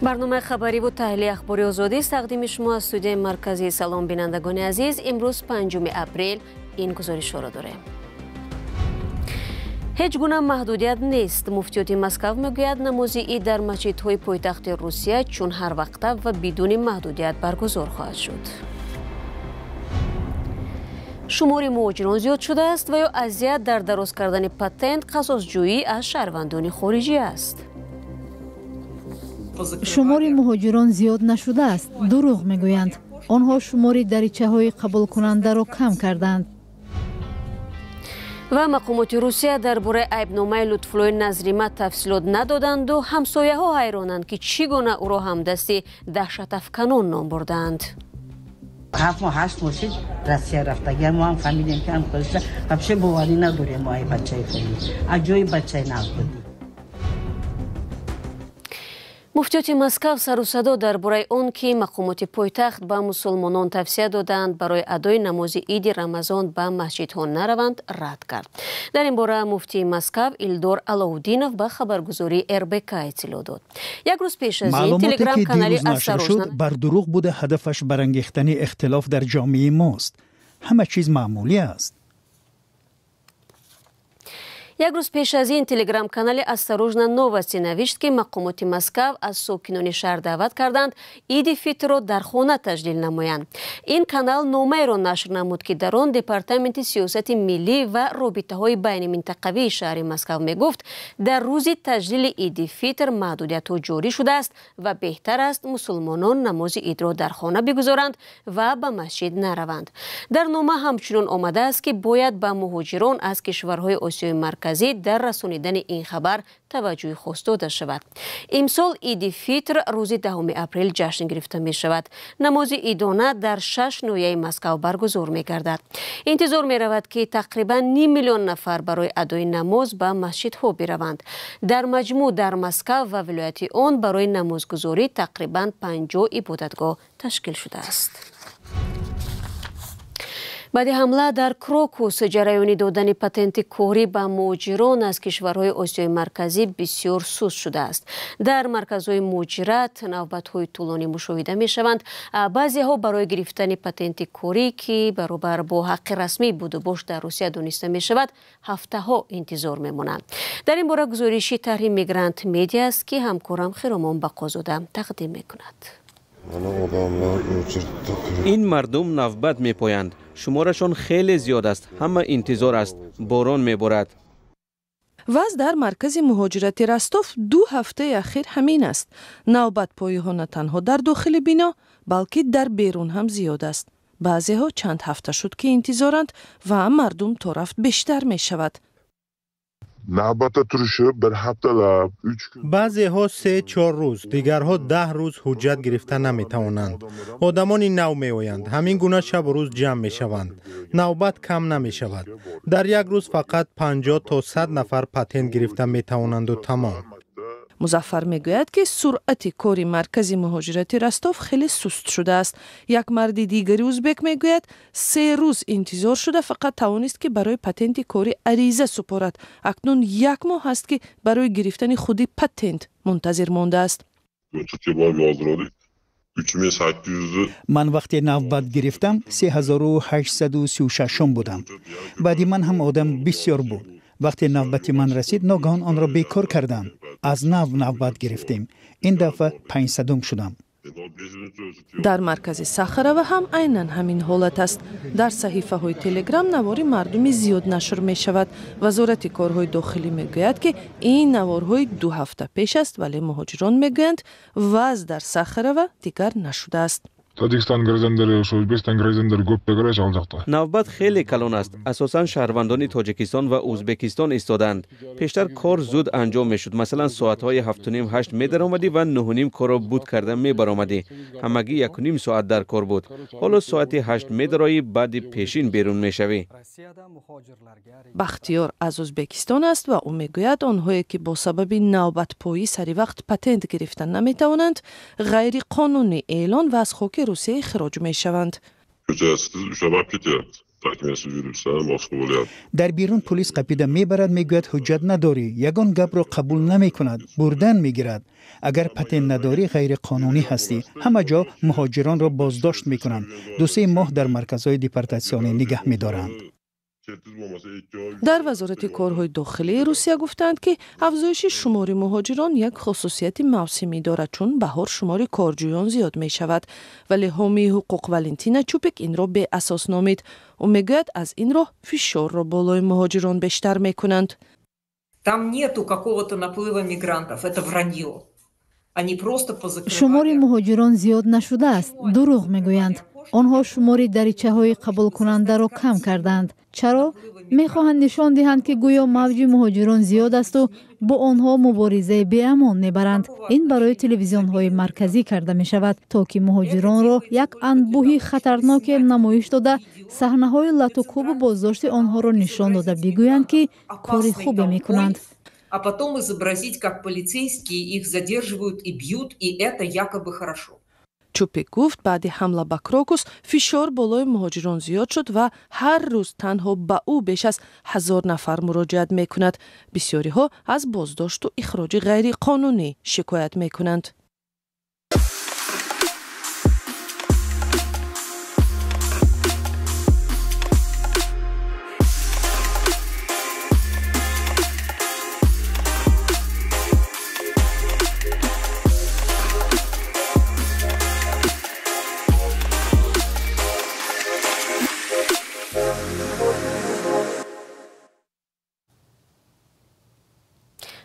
Барномаи хабариву таҳлили Ахбори Озодист тақдими шумо аз студияи марказӣ. Салом, бинандагони азиз. Имрӯз 5 апрел ин гузоришҳоро дорем. Ҳеҷ гуна маҳдудият нест. Муфтиёти Москав мегӯяд, намози ид дар масҷидҳои пойтахти Русия чун ҳар вақта ва бидуни маҳдудият баргузор хоҳад шуд. Шумори муҳоҷирон зиёд шудааст ва ё азият дар дароз кардани патент қасосҷӯӣ аз шаҳрвандони хориҷӣ аст. Шумори муҳоҷирон зиёд нашудааст, дурӯғ мегӯянд. Онҳо шумори даричаҳои қабулкунандаро кам карданд. Ва мақомоти Русия дар бораи айбномаи Лутфуллои Назрима тафсилот нададанду ҳамсояҳо ҳайронанд, ки чӣ гуна ӯро ҳамдасти даҳшатафканон ном бурдаанд. 7 моҳ, 8 моҳ шид Россия рафтагия. Мо ҳам фаҳмидем, ки ҳам вообще боварӣ надорем. Мо ай бачаи хеле аҷоиб бачаи нав будем. Муфтиёти Москав сару садо дар бораи он, ки мақомоти пойтахт ба мусулмонон тавсия додаанд барои адои намози иди Рамазон ба масҷидҳо нараванд, рад кард. Дар ин бора муфтии Москав Илдор Алоуддинов ба хабаргузории РБК иттилоъ дод. Як рӯз пеш аз ин телеграм-канали нашр шуд, бар дурӯғ буда, ҳадафаш барангехтани ихтилоф дар ҷомеаи мост. Ҳама чиз маъмулӣ аст. Як рӯз пеш аз ин телеграм-канали «Осторожно, новости» навишт, ки мақомоти Москав аз сокинони шаҳр даъват карданд, иди фитрро дар хона таҷлил намоянд. Ин канал номаеро нашр намуд, ки дар он департаменти сиёсати миллӣ ва робитаҳои байниминтақавии шаҳри Москав мегуфт, дар рӯзи таҷлили иди фитр маҳдудиятҳо ҷорӣ шудааст ва беҳтар аст мусулмонон намози идро дар хона бигузоранд ва ба масҷид нараванд. Дар нома ҳамчунон омадааст, ки бояд ба муҳоҷирон аз кишварҳои Осиёи Марказӣ дар расонидани ин хабар таваҷҷӯҳи хос дода шавад. Имсол иди фитр рӯзи 10 апрел ҷашн гирифта мешавад. Намози идона дар шаш ноҳияи Москав баргузор мегардад. Интизор меравад, ки тақрибан ним миллион нафар барои адои намоз ба масҷидҳо бираванд. Дар маҷмӯъ дар Москав ва вилояти он барои намозгузорӣ тақрибан 50 ибодатгоҳ ташкил шудааст. Баъди ҳамла дар Крокус ҷараёни додани патенти корӣ ба муҳоҷирон аз кишварҳои Осиёи Марказӣ бисёр суст шудааст. Дар марказҳои муҳоҷират навбатҳои тӯлонӣ мушоҳида мешаванд. Баъзеҳо барои гирифтани патенти корӣ, ки баробар бо ҳаққи расмии будубош дар Русия дониста мешавад, ҳафтаҳо интизор мемонанд. Дар ин бора гузориши тарҳи Мигрант Медиа аст, ки ҳамкорам Хиромон Бақозода тақдим мекунад. Ин мардум навбат мепоянд. Шуморашон хеле зиёд аст. Ҳама интизор аст. Борон меборад. Вазъ дар маркази муҳоҷирати Ростов 2 ҳафтаи ахир ҳамин аст. Навбатпоиҳо на танҳо дар дохили бино, балки дар берун ҳам зиёд аст. Баъзеҳо чанд ҳафта шуд, ки интизоранд, ва мардум то рафт бештар мешавад. Navbatda turishib bir haftalab, 3 kun. Баъзеҳо 3-4 рӯз, дигарҳо 10 рӯз ҳуҷҷат гирифта наметавонанд. Одамони нав меоянд, ҳамин гуна шабу рӯз ҷамъ мешаванд. Навбат кам намешавад. Дар як рӯз фақат 50 то 100 нафар патент гирифта метавонанду тамом. Музаффар мегӯяд, ки суръати кори маркази муҳоҷирати Ростов хеле суст шудааст. Як марди дигари узбек мегӯяд, 3 рӯз интизор шуда, фақат тавонист, ки барои патенти корӣ ариза супорад. Акнун як моҳ аст, ки барои гирифтани худи патент мунтазир мондааст. Ман вақте навбат гирифтам, 3836-ум будам. Баъди ман ҳам одам бисёр буд. Вақте навбати ман расид, ногаҳон онро бекор карданд. Аз нав навбат гирифтем. Ин дафъа 500-ум шудам. Дар маркази Сахарова ҳам айнан ҳамин ҳолат аст. Дар саҳифаҳои Телеграм навори мардуми зиёд нашр мешавад. Вазорати корҳои дохилӣ мегӯяд, ки ин наворҳои 2 ҳафта пеш аст, вале муҳоҷирон мегӯянд, вазъ дар Сахарова дигар нашудааст. Тажикистан граждандары, ошо Өзбекстан граждандары көп да, короче, ал жакта. Навбат хеле калон аст. Асосан шаҳрвандони Тоҷикистон ва Ӯзбекистон истодаанд. Пештар кор зуд анҷом мешуд. Масалан, соатҳои 7:30, 8 медаромадӣ ва 9:30 корро буд карда мебаромадӣ. Ҳамагӣ 1:30 соат дар кор буд. Ҳоло соати 8 медароӣ, баъди пешин берун мешавӣ. Бахтиёр аз Ӯзбекистон аст ва ӯ мегӯяд, онҳое ки бо сабаби навбатпоӣ сари вақт патент гирифта наметавонанд, ғайриқонунӣ эълон ва аз хоки Русия ихроҷ мешаванд. Ko'chasiz ushlab olib ketyapti. Дар берун пулис қапида мебарад, мегӯяд ҳуҷҷат надорӣ, ягон гапро қабул намекунад, бурдан мегирад. Агар патент надорӣ, ғайриқонунӣ ҳастӣ. Ҳама ҷо муҳоҷиронро боздошт мекунанд, 2-3 моҳ дар марказҳои депортатсионӣ нигаҳ медоранд. Дар Вазорати корҳои дохилии Русия гуфтанд, ки афзоиши шумори муҳоҷирон як хусусияти мавсимӣ дорад, чун баҳор шумори корҷӯён зиёд мешавад. Вале ҳомии ҳуқуқ Валентина Чупик инро беасос номид. Ӯ мегӯяд, аз ин роҳ фишорро болои муҳоҷирон бештар мекунанд. Там нету какого-то наплыва мигрантов, это вранье. Они просто позакрывали. Шумори муҳоҷирон зиёд нашудааст, дурӯғ мегӯянд. Онҳо шумори даричаҳои қабулкунандаро кам карданд. Чаро? Мехоҳанд нишон диҳанд, ки гӯё мавҷи муҳоҷирон зиёд асту бо онҳо муборизаи беамон мебаранд. Ин барои телевизионҳои марказӣ карда мешавад, то ки муҳоҷиронро як анбӯҳи хатарноке намоиш дода, саҳнаҳои латукӯбу боздошти онҳоро нишон дода бигӯянд, ки кори хубе мекунанд. А потом изобразить, как полицейские их задерживают и бьют, и это якобы хорошо. Чупик гуфт, баъди ҳамла ба Крокус фишор болои муҳоҷирон зиёд шуд ва ҳар рӯз танҳо ба ӯ беш аз 1000 нафар муроҷиат мекунад. Бисёриҳо аз боздошту ихроҷи ғайриқонунӣ шикоят мекунанд.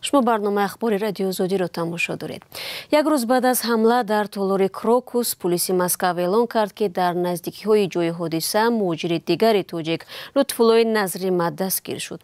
Шумо барномаи ахбори Радиои Озодиро тамошо доред. Як рӯз баъд аз ҳамла дар толори Крокус, пулиси Москав эълон кард, ки дар наздикиҳои ҷои ҳодиса муҳоҷири дигари тоҷик Лутфуллои Назримад дастгир шуд.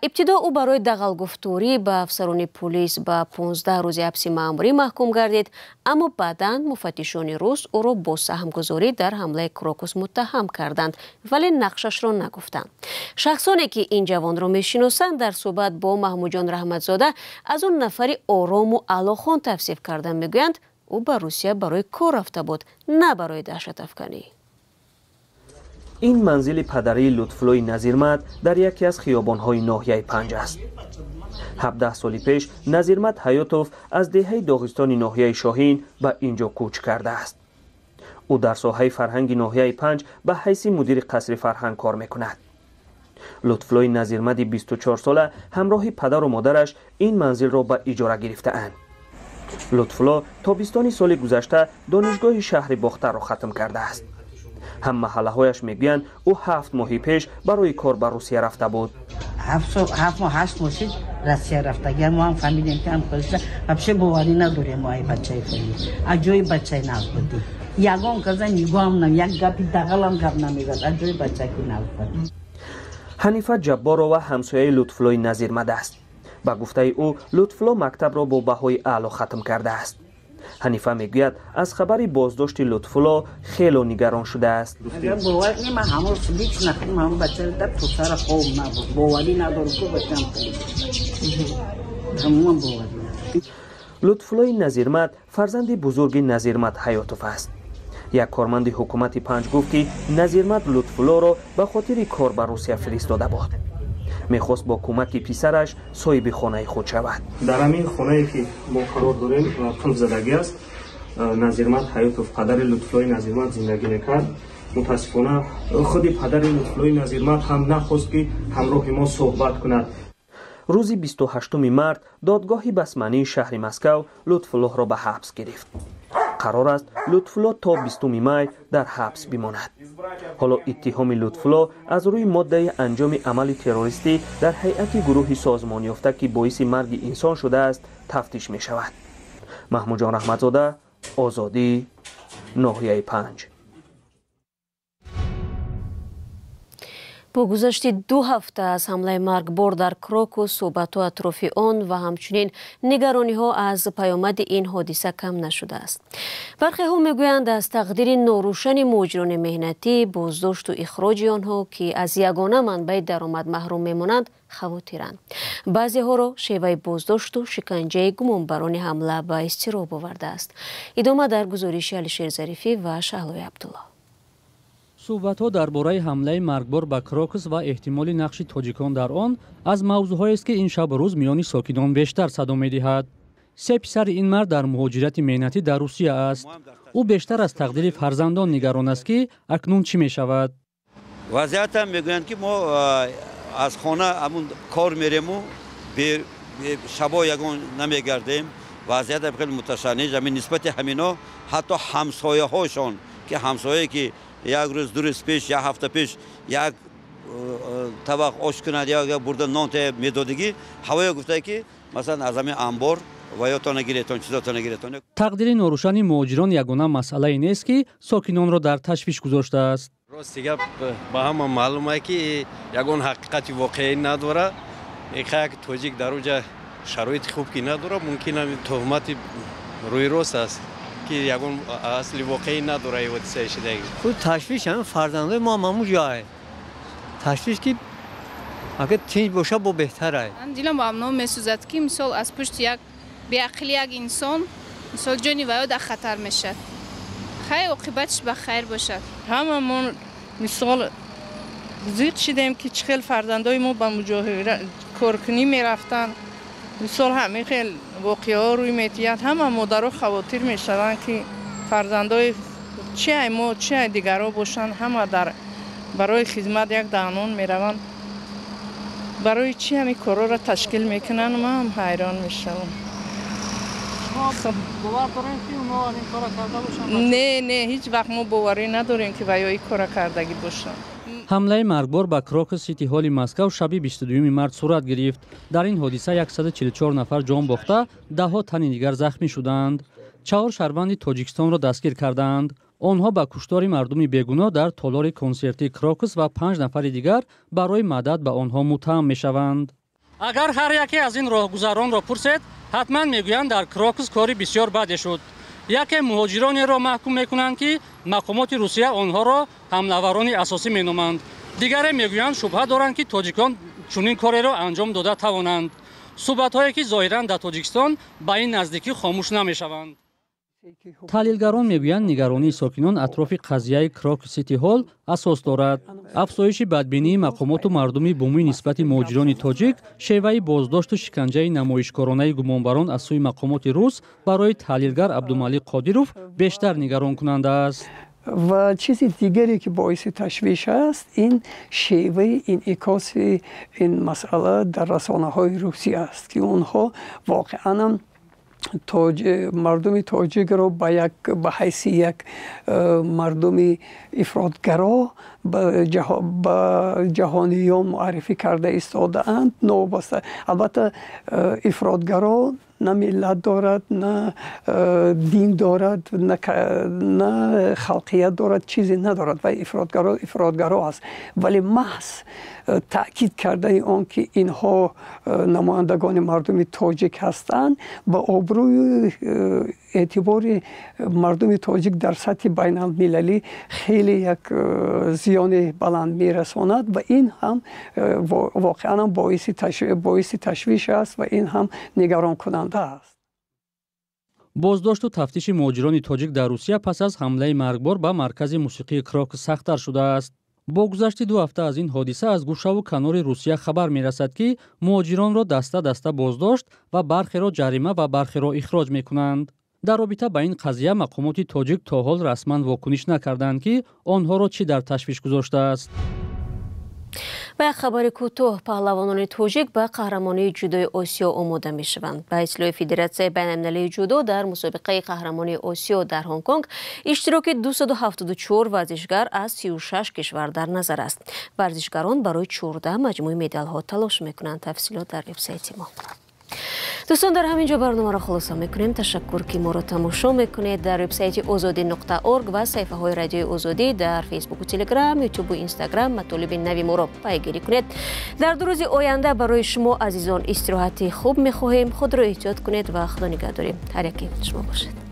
Ибтидо ӯ барои дағалгуфторӣ ба афсарони пулис ба 15 рӯзи ҳабси маъмурӣ маҳкум гардид, аммо баъдан муфаттишони рус ӯро бо саҳмгузорӣ дар ҳамлаи Крокус муттаҳам карданд, вале нақшашро нагуфтанд. Шахсоне ки ин ҷавонро мешиносанд, дар суҳбат бо Маҳмудҷон Раҳматзода аз он нафари орому аълохон тавсиф кардан, мегӯянд, ӯ ба Русия барои кор рафта буд, на барои даҳшатафканӣ. Ин манзили падарии Лутфуллои Назирмад дар яке аз хиёбонҳои ноҳияи Панҷ аст. 17 соли пеш Назирмад Ҳаётов аз деҳаи Доғистони ноҳияи Шоҳин ба ин ҷо кӯч кардааст. Ӯ дар соҳаи фарҳанги ноҳияи Панҷ ба ҳайси мудири қасри фарҳанг кор мекунад. Лутфуллои Назирмади 24-сола ҳамроҳи падару модараш ин манзилро ба иҷора гирифтаанд. Лутфулло тобистони соли гузашта донишгоҳи шаҳри Бохтарро хатм кардааст. Ҳам маҳаллаҳояш мегӯянд, ӯ 7 моҳи пеш барои кор ба Русия рафта буд. 7 моҳ 8 моҳ шид Россия рафтагӣ. Мо ҳам фаҳмидем, ки ҳам вообще боварӣ надорем. Мо ай бачаи хеле аҷоиб бачаи нав будем. Ягон каза нигоҳам нам, як гапи дағалам гап намезад. Аҷоиб бачаки нав буд. Ҳанифа Ҷабборова ҳамсояи Лутфуллои Назирмад аст. Ба гуфтаи ӯ, Лутфулло мактабро бо баҳои аъло хатм кардааст. Ҳанифа мегӯяд, аз хабари боздошти Лутфулло хело нигарон шудааст. Агар бовар кунем, ман ҳамон лично худам ҳамон бачаро дар пусара хоб набуд. Боварӣ надорам, ку бачам тамоман боварӣ надорам. Лутфуллои Назирмад фарзанди бузурги Назирмад Ҳаётов аст. Як корманди ҳукумати Панҷ гуфт, ки Назирмад Лутфуллоро ба хотири кор ба Русия фиристода буд. Мехост бо кӯмаки писараш соҳиби хонаи худ шавад. Дар ҳамин хонае ки мо қарор дорем, қулфзадагӣ аст. Назирмад Ҳаётов, падари Лутфуллои Назирмад, зиндагӣ мекард. Мутаассифона, худи падари Лутфуллои Назирмад ҳам нахост, ки ҳамроҳи мо суҳбат кунад. Рӯзи 28 март додгоҳи басмании шаҳри Москав Лутфуллоҳро ба ҳабс гирифт. Қарор аст, Лутфулло то 20 май дар ҳабс бимонад. Ҳоло иттиҳоми Лутфулло аз рӯи моддаи анҷоми амали террористӣ дар ҳайати гурӯҳи созмонёфта, ки боиси марги инсон шудааст, тафтиш мешавад. Маҳмудҷон Раҳматзода, Озодӣ, ноҳияи Панҷ. Бо гузашти 2 ҳафта аз ҳамлаи маргбор дар Крокус, суҳбатҳо атрофи он ва ҳамчунин нигарониҳо аз паёмади ин ҳодиса кам нашудааст. Бархеҳо мегӯянд, аз тақдири норӯшани муҳоҷирони меҳнатӣ, боздошту ихроҷи онҳо, ки аз ягона манбаи даромад маҳрум мемонанд, хавотиранд. Баъзеҳоро шеваи боздошту шиканҷаи гумонбарони ҳамла ба изтироб овардааст. Идома дар гузориши Алишер Зарифӣ ва Шаҳлои Абдулло. Суҳбатҳо дар бораи ҳамлаи маргбор ба Крокус ва эҳтимоли нақши тоҷикон дар он аз мавзӯъҳоест, ки ин шабу рӯз миёни сокинон бештар садо медиҳад. Се писари ин мард дар муҳоҷирати меҳнатӣ дар Русия аст. Ӯ бештар аз тақдири фарзандон нигарон аст, ки акнун чӣ мешавад. Вазъиятам мегӯянд, ки мо аз хона ҳамун кор мерему, шабо ягон намегардем. Вазъият хеле муташанниҷ. Ҳамин нисбати ҳамино ҳатто ҳамсояҳошон, ки ҳамсояе ки як рӯз, 2 рӯз пеш, як ҳафта пеш як табақ ош кунад, як бурда нон медодигӣ, ҳавоя гуфта, ки масалан аз ҳамин амбор ва ётона гиретон, чизотона гиретон. Тақдири норӯшани муҳоҷирон ягона масъалае нест, ки сокинонро дар ташвиш гузоштааст. Рости гап, ба ҳама маълум е, ки ягон ҳақиқати воқеӣ надорад. Як тоҷик дар уҷа шароити хуб ки надорад, мумкин ҳамин туҳмати рӯи рост аст, ки ягон асли воқеӣ надорад ҳодисаи шудагӣ. Худ ташвиш ҳамин фарзандои мо ҳам ҳамун ҷое. Ташвиш, ки агар тинҷ боша, бо беҳтар ай. Дилам ба амно месӯзад, ки мисол аз пушти як беақли як инсон, мисол, ҷони ваё дар хатар мешавад. Хайр, оқибатш ба хайр бошад. Ҳамамон, мисол, зиқ шидем, ки чӣ хел фарзандои мо ба муҷоҳира коркунӣ мерафтанд. Мисол, ҳамин хел воқеаҳо рӯй метиҳад, ҳама модаро хавотир мешаванд, ки фарзандои чи ай мо, чи ай дигарҳо бошанд, ҳама дар барои хизмат як даҳнон мераванд. Барои чӣ ҳамин корҳоро ташкил мекунанд, ман ҳам ҳайрон мешавам. Бовар дорем, ки онҳо ҳамин кора карда бошанд? Не, не, ҳеҷ вақт мо боварӣ надорем, ки ваё ин кора кардагӣ бошанд. Ҳамлаи маргбор ба Крокус Сити Ҳоли Москав шаби 22 март сурат гирифт. Дар ин ҳодиса 144 нафар ҷон бохта, даҳҳо тани дигар захмӣ шуданд. Чаҳор шаҳрванди Тоҷикистонро дастгир кардаанд. Онҳо ба куштори мардуми бегуноҳ дар толори консертии Крокус ва панҷ нафари дигар барои мадад ба онҳо муттаҳам мешаванд. Агар ҳар яке аз ин роҳгузаронро пурсед, ҳатман мегӯянд, дар Крокус кори бисёр баде шуд. Яке муҳоҷиронеро маҳкум мекунанд, ки мақомоти Русия онҳоро ҳамлаварони асосӣ меноманд. Дигаре мегӯянд, шубҳа доранд, ки тоҷикон чунин кореро анҷом дода тавонанд. Суҳбатҳое, ки зоҳиран дар Тоҷикистон ба ин наздикӣ хомӯш намешаванд. Таҳлилгарон мегӯянд, нигаронии сокинон атрофи қазияи Крокус Сити Ҳол асос дорад. Афзоиши бадбинии мақомоту мардуми бумӣ нисбати муҳоҷирони тоҷик, шеваи боздошту шиканҷаи намоишкоронаи гумонбарон аз сӯи мақомоти рус барои таҳлилгар Абдумалик Қодиров бештар нигаронкунанда аст. Ва чизи дигаре, ки боиси ташвиш аст, ин шеваи инъикоси ин масъала дар расонаҳои русӣ аст, ки онҳо воқеанам мардуми тоҷикро ба ҳайси як мардуми ифротгаро ба ҷаҳониён муаррифӣ карда истодаанд. Новобаста, албатта, ифротгаро на миллат дорад, на дин дорад, на халқият дорад, чизе надорад ва ифротгаро ифротгаро аст. Вале маҳз таъкид кардани он, ки инҳо намояндагони мардуми тоҷик ҳастанд, ба обрӯю эътибори мардуми тоҷик дар сатҳи байналмилалӣ хеле як зиёни баланд мерасонад ва ин ҳам воқеан боиси ташвиш аст ва ин ҳам нигаронкунанда аст. Боздошту тафтиши муҳоҷирони тоҷик дар Русия пас аз ҳамлаи маргбор ба маркази мусиқии Крокус сахттар шудааст. Бо гузашти 2 ҳафта аз ин ҳодиса аз гӯшаву канори Русия хабар мерасад, ки муҳоҷиронро даста даста боздошт ва бархеро ҷарима ва бархеро ихроҷ мекунанд. Дар робита ба ин қазия мақомоти тоҷик то ҳол расман вокуниш накарданд, ки онҳоро чӣ дар ташвиш гузоштааст. Ба як хабари кӯтоҳ: паҳлавонони тоҷик ба қаҳрамонии ҷудои Осиё омода мешаванд. Ба иттилои Федератсияи байналмилалии ҷудо, дар мусобиқаи қаҳрамонии Осиё дар Ҳонконг иштироки 274 варзишгар аз 36 кишвар дар назар аст. Варзишгарон барои 14 маҷмӯи медалҳо талош мекунанд. Тафсилот дар вебсайти мо. Дӯстон, дар ҳамин ҷо барномаро хулоса мекунем. Ташаккур, ки моро тамошо мекунед. Дар вебсайти озодӣ.орг ва саҳифаҳои Радиои Озодӣ дар Фейсбуку, Телеграм, Ютубу Инстаграм матолиби нави моро пайгирӣ кунед. Дар 2 рӯзи оянда барои шумо азизон истироҳати хуб мехоҳем. Худро эҳтиёт кунед ва Худо нигаҳдори ҳар яке шумо бошад.